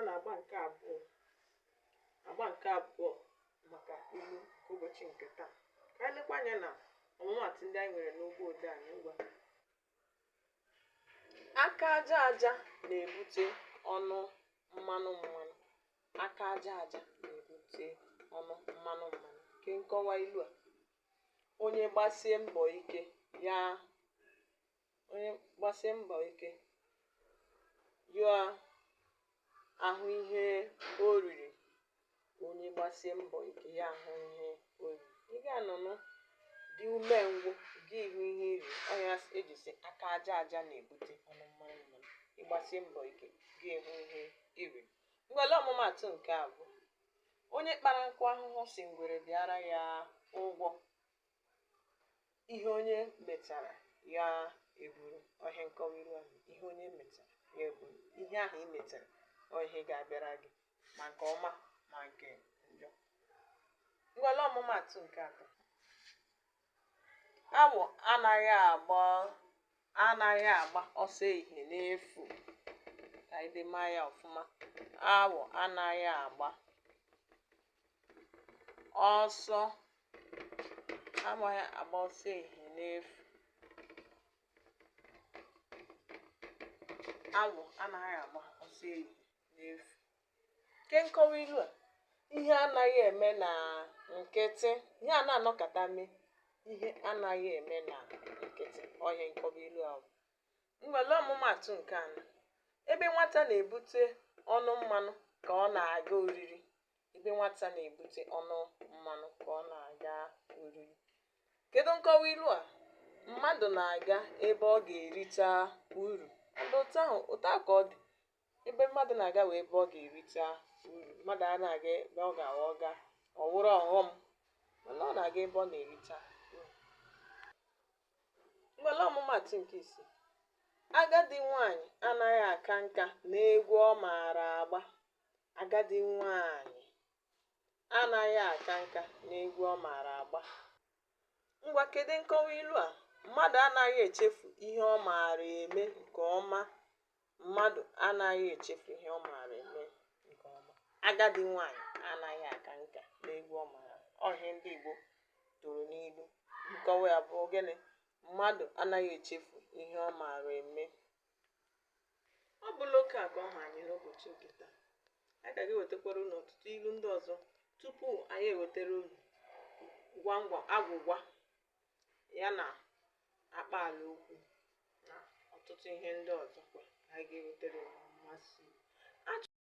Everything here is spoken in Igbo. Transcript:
Na agba nke abụọ, agba nke abụọ maka ilu nke ụbọchị nke taa, ka anyị lekwa anya na ọmụmaatụ ndị anyị nwere n'ụgbọ odee anyị. Ngwa, aka aja aja na-ebute ọnụ mmanụ mmanụ. Aka aja aja na-ebute ọnụ mmanụ mmanụ. Nke nkọwa ilu a: onye gbasie mbọ ike ya, onye gbasie mbọ ike ya ahụ ihe o riri. Onye gbasie mbọ ike ya ahụ ihe o riri. Ị ga-anọnụ dị umengwụ gị hụ ihe iri. Ọ ya eji sị aka aja aja na-ebute ọnụ mmanụ mmanụ. Ịgbasie mbọ ike gị hụ ihe iri. Ngwele ọmụmaatụ nke abụọ: onye kpara nkụ ahụhụ si ngwere bịara ya ụgwọ. Ihe onye metara ya eburu. Ọhịa nkọwa ilu ahụ: ihe onye metara ya eburu. Ihe ahụ ị metara, ọ ihe ga-abịara gị, ma nke ọma ma nke njọ. Ngwele ọmụmaatụ nke atọ: awọ anaghị agba ọsọ ehihie n'efu. Ka anyị dema ya ọfụma: awọ anaghị agba ọsọ, anaghị agba ọsọ ehihie n'efu. Awọ anaghị agba ọsọ ehihie n'efu. Nke nkọwa ilu a: ihe anaghị eme na nkịtị, ihe a na-anọkọta mee, ihe anaghị eme na nkịtị. Ọhịa nkọwa ilu ahụ. Ngwele ọmụmaatụ nke anọ: ebe nwata na-ebute ọnụ mmanụ ka ọ na-aga oriri. Ebe nwata na-ebute ọnụ mmanụ ka ọ na-aga oriri. Kedu nkọwa ilu a? Mmadụ na-aga ebe ọ ga-erite uru. And otu ahụ, otu ahụ ka ọ dị. Ebe mmadụ na-aga wee ebe ọ ga-erite uru. Mmadụ a na-aga ebe ọ ga-awa ọ gaa ọ wụrụ ọghọm, mana ọ na-aga ebe ọ na-erite uru. Ngwele ọmụmaatụ nke isii: agadi nwanyị anaghị aka nka n'egwu ọ maara agba. Agadi nwanyị anaghị aka nka n'egwu ọ maara agba. Ngwa, kedu nkọwa ilu a? Mmadụ anaghị echefu ihe ọ maara eme nke ọma. Mmadụ anaghị echefu ihe ọ maara eme nke ọma. Agadi nwanyị anaghị aka nka n'egwu ọ maara. Ọhịa ndị Igbo tụrụ n'ilu, nkọwa ya bụ gịnị? Mmadụ anaghị echefu ihe ọ maara eme. Ọ bụla oke a ka ọ ha anyị n'ụbọchị nke taa. A ka ga-ewetakwara unu ọtụtụ ilu ndị ọzọ tupu anyị ewetara unu gwam gwam, agwụgwa ya na akpaala okwu na ọtụtụ ihe ndị ọzọ kwa anyị ga-ewetara unu. Mmasị.